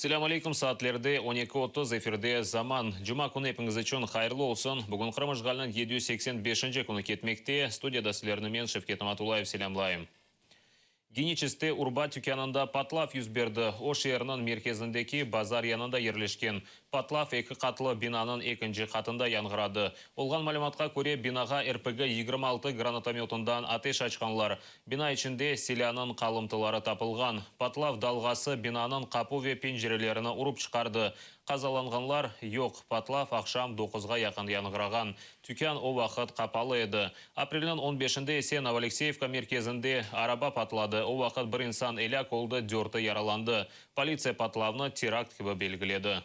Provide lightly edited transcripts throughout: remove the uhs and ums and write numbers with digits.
Selâm aleyküm, saatlerde 12:30, efirde Zaman. Cuma künü epiñiz içün hayırlı olsun. Bugün Qırım işğaliniñ 785-nci künü ketmekte. Studiyada sizlerni men, Şevket Namatullayev, selâmlayım. Geniçeskte urba tükânında patlav yüz berdi. O, şeerniñ merkezindeki bazar yanında yerleşken. Patlav eki qatlı binanıñ ekinci qatında yañğıradı. Olğan malümatqa köre, binağa RPG 26 granatomötından ateş açqanlar. Bina içinde silânıñ qalımtıları tapılğan. Patlav dalğası binanıñ qapu ve pencerelerini urıp çıqardı. Qazalanğanlar yoq. Patlav aqşam 9-ğa yaqın yañğırağan. Tükân o vaqıt qapalı edi. Aprelniñ 15-inde ise Novoalekseyevka merkezinde araba patladı. O vaqıt bir insan elâk oldı, dörtü yaralandı. Politsiya patlavnı terakt kibi belgiledi.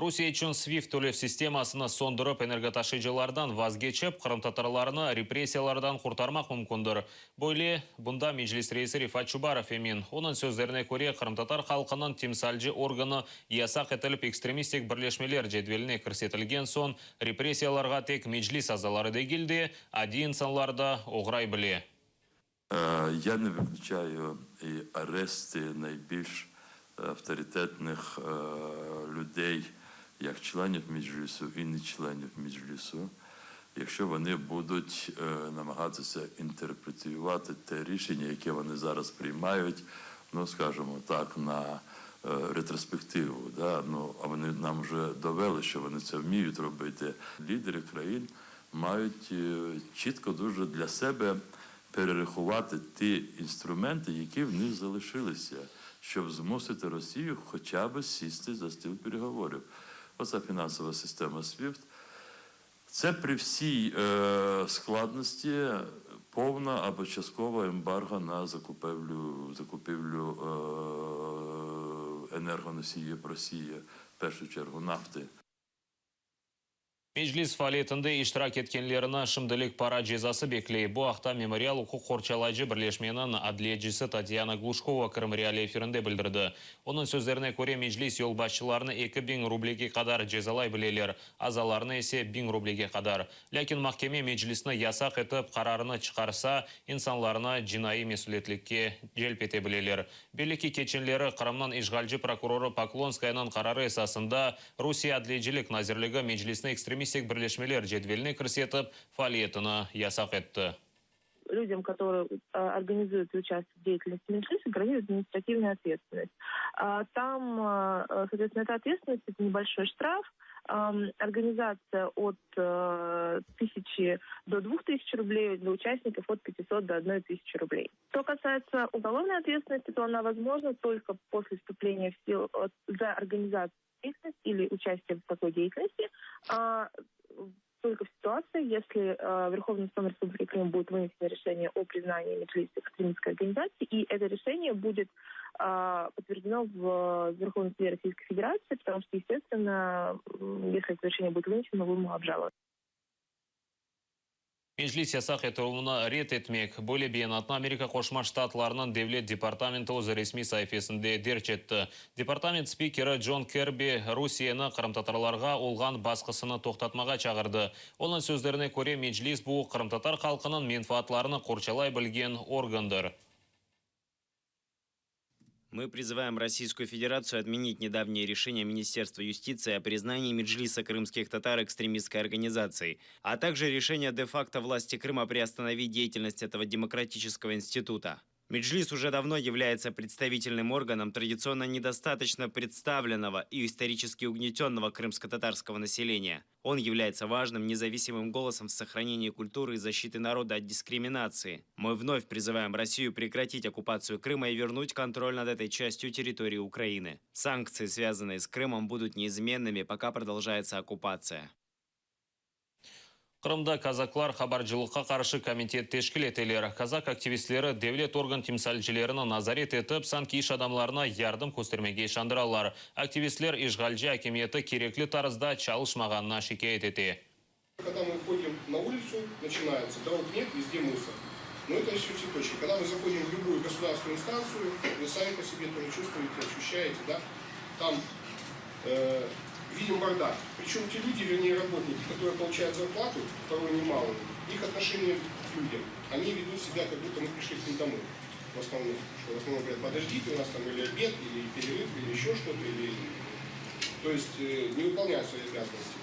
Rusiye içün SWIFT tölev sistemasını soñdurıp, energotaşıyıcılardan vazgeçip, qırımtatarlarnı repressiyalardan qurtarmaq mümkündir. Böyle bunda Meclis reisi Refat Çubarov emin. Onıñ sözlerine köre, qırımtatar halqınıñ temsilci organı yasaq etilip ekstremistik birleşmeler cedveline kirsetilgen soñ repressiyalarğa tek Meclis azaları degil de, adiy insanlar da oğray bile. Я не виключаю і арести найбільш авторитетних людей, як членів Меджлісу і не членів Меджлісу, якщо вони будуть намагатися інтерпретувати те рішення, яке вони зараз приймають, ну, скажімо так, на ретроспективу. Да? Ну, а вони нам вже довели, що вони це вміють робити. Лідери країн мають чітко дуже для себе перерахувати ті інструменти, які в них залишилися, щоб змусити Росію хоча б сісти за стіл переговорів. Оця фінансова система SWIFT. Це при всій складності повна або часткова ембарго на закупівлю енергоносіїв Росії, в першу чергу нафти. Meclis faaliyetinde iştirak etkenlerni şimdilik para cezası bekley. Bu aqta Memorial uquq qorçalayıcı birleşmeniñ adliyecisi Tatyana Gluşkova Krım Reali efirinde bildirdi. Onıñ sözlerine köre, Meclis yolbaşçılarını 2000 rublege qadar cezalay bileler, azalarını ise 1000 rublege qadar. Lâkin mahkeme Meclisni yasaq etip qararını çıqarsa, insanlarnı cinaiy mesüliyetlikke celp ete bileler. Belli ki, keçenleri Qırımnıñ işğalci prokurorı Poklonskayanıñ qararı esasında Rusiye Adliyecilik nazirligi Meclisni ekstremistik birleşmeler cedveline kirsetip, faaliyetini yasaq etti. Людям, которые организуют и участвуют в деятельности Меджлиса, грозит административная ответственность. Там, соответственно, эта ответственность – это небольшой штраф, организация от 1000 до 2000 рублей, для участников от 500 до 1000 рублей. Что касается уголовной ответственности, то она возможна только после вступления в силу за организацию деятельности или участие в такой деятельности, только в ситуации, если Верховным судом Республики Крым будет вынесено решение о признании Меджлиса экстремистской организацией, и это решение будет подтверждено в Верховном суде Российской Федерации, потому что, естественно, если это решение будет вынесено, мы будем его обжаловать. Meclis yasaq etilüvini red etmek. Böyle beyanatnı Amerika Qoşma Ştatlarınıñ Devlet departamenti öz resmiy saifesinde derc etti. Departament spikeri John Kirby Rusiyeni qırımtatarlarğa olğan basqısını toqtatmağa çağırdı. Onıñ sözlerine köre, Meclis bu qırımtatar halqınıñ menfaatlarını qorçalay bilgen organdır. Мы призываем Российскую Федерацию отменить недавнее решение Министерства юстиции о признании Меджлиса крымских татар экстремистской организацией, а также решение де-факто власти Крыма приостановить деятельность этого демократического института. Меджлис уже давно является представительным органом традиционно недостаточно представленного и исторически угнетенного крымско-татарского населения. Он является важным независимым голосом в сохранении культуры и защиты народа от дискриминации. Мы вновь призываем Россию прекратить оккупацию Крыма и вернуть контроль над этой частью территории Украины. Санкции, связанные с Крымом, будут неизменными, пока продолжается оккупация. Qırımda kazaklar qabarcılıqqa qarşı komitet teşkil eteler. Kazak aktivistleri devlet organ temsilcilerini nazaret etip, sanki iş adamlarına yardım köstermege işandıralar. Aktivistler işğalci akimiyeti kerekli tarzda çalışmağanına şikâyet ete. Когда мы выходим на улицу, начинается: дорог нет, везде мусор. Но это все цветочки. Когда мы заходим в любую государственную инстанцию, вы сами по себе тоже чувствуете, ощущаете, да, там видим бардак. Причем те люди, вернее работники, которые получают зарплату, порой немалую, их отношение к людям, они ведут себя, как будто мы пришли к ним домой. В основном, что в основном говорят, подождите, у нас там или обед, или перерыв, или еще что-то, или... То есть э, не выполняют свои обязанности.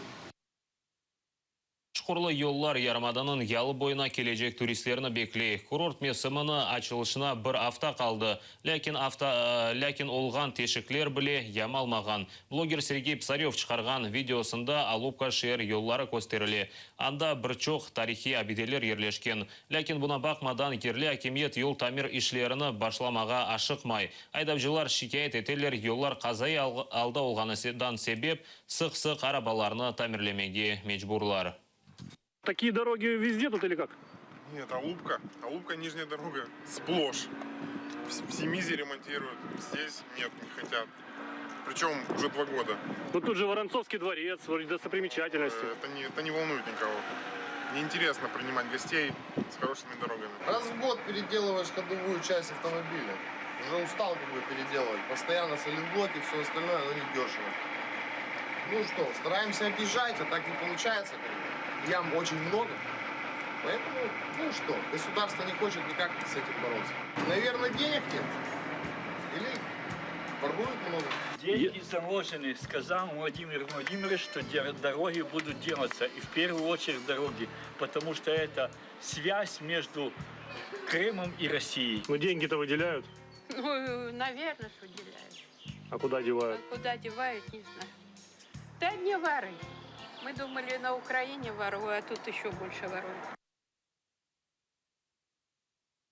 Çuqurlı yollar yarımadanıñ yalı boyuna kelecek turistlerni bekley. Kurort mevsiminiñ açılışına bir afta qaldı. Lâkin afta, lâkin olğan teşikler bile yamalmağan. Bloger Sergey Psaröv çıqarğan videosında Alupka şeer yolları kösterile. Anda bir çoq tarihiy abideler yerleşken. Lâkin buna baqmadan, yerli akimiyet yol tamir işlerini başlamağa aşıqmay. Aydavcılar şikâyet eteler, yollar qazaiy alda olğanından sebep, sıq-sıq arabalarnı tamirlemege mecburlar. Такие дороги везде тут или как? Нет, Алупка. Алупка нижняя дорога. Сплошь. В Симизе ремонтируют. Здесь нет, не хотят. Причем уже два года. Ну тут же Воронцовский дворец, вроде достопримечательности. Это не, это не волнует никого. Неинтересно принимать гостей с хорошими дорогами. Раз в год переделываешь ходовую часть автомобиля. Уже устал как бы переделывать. Постоянно сайлентблоки, все остальное, оно не дешево. Ну что, стараемся объезжать, а так не получается. Как бы. Ям очень много. Поэтому, ну что, государство не хочет никак с этим бороться. Наверное, денег нет. Или воруют много. Деньги заложены, сказал Владимир Владимирович, что дороги будут делаться. И в первую очередь дороги, потому что это связь между Крымом и Россией. Но деньги-то выделяют. Ну, наверное, что выделяют. А куда девают? А куда девают, не знаю. Да не воры. Мы думали, на Украине воруют, а тут еще больше воруют.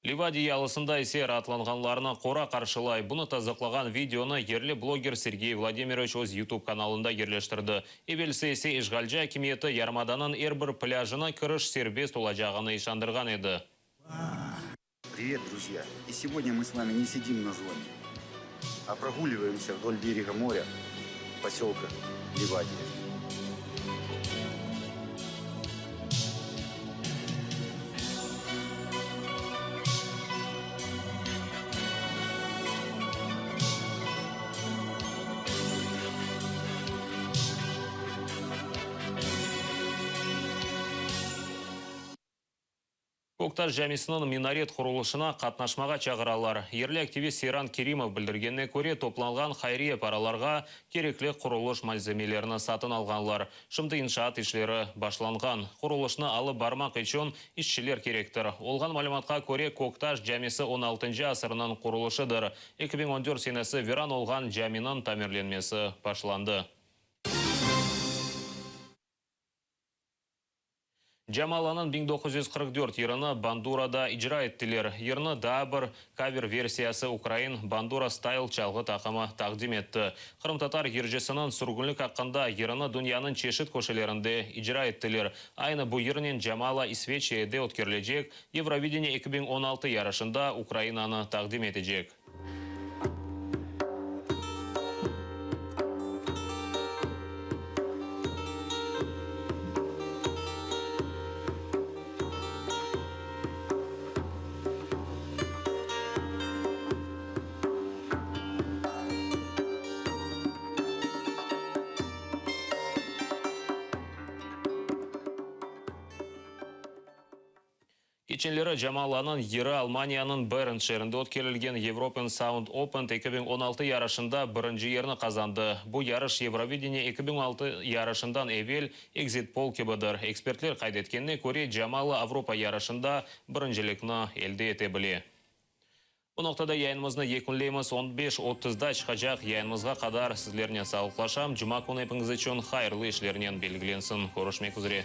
Livadiya yalısında ise raatlanğanlarnı qora qarşılay. Bunı tasdıqlağan videonı yerli bloger Sergey Vladimiroviç öz YouTube kanalında yerleştirdi. Evelsi ise işğalci akimiyeti yarımadanıñ er bir plâjına kiriş serbest olacağını işandırğan edi. Привет, друзья! И сегодня мы с вами не сидим на зоне, а прогуливаемся вдоль берега моря поселка Ливадия. Köktaş camisiniñ minaret qurulışına qatnaşmağa çağıralar. Yerli aktivist Seyran Kerimov bildirgenine köre, toplanğan hayriye paralarğa kerekli qurulış malzemelerini satın alğanlar. Şimdi inşaat işleri başlanğan. Qurulışnı alıp barmaq içün işçiler kerektir. Olğan malümatqa köre, Köktaş camisi on altıncı asırnıñ qurulışıdır. 2014 senesi viran olğan caminiñ tamirlenmesi başlandı. Camalanıñ 1944 yırını bandurada icra ettiler. Yırnı daa bir kaver versiyası ukrain Bandura Style çalğı taqımı taqdim etti. Qırımtatar yırcısınıñ sürgünlik aqqında yırını dünyanıñ çeşit köşelerinde icra ettiler. Aynı bu yırnen Jamala İsveçiyede ötkerilecek Eurovideniye 2016 yarışında Ukrainanı taqdim etecek. Keçenleri Camalanıñ yırı Almaniyanıñ Bern şeerinde ötkerilgen European Sound Open 2016 yarışında birinci yerni qazandı. Bu yarış Eurovideniye 2016 yarışından evel exit poll kibidir. Ekspertler qayd etkenine köre, Jamala Avropa yarışında birincilikni elde ete bile. Bu noqtada yayınımıznı yekünleymiz. 15.30da çıqacaq yayınımızğa qadar sizlernen sağlıqlaşam. Cuma künü epiñiz içün hayırlı işlernen belgilensin. Körüşmek üzre.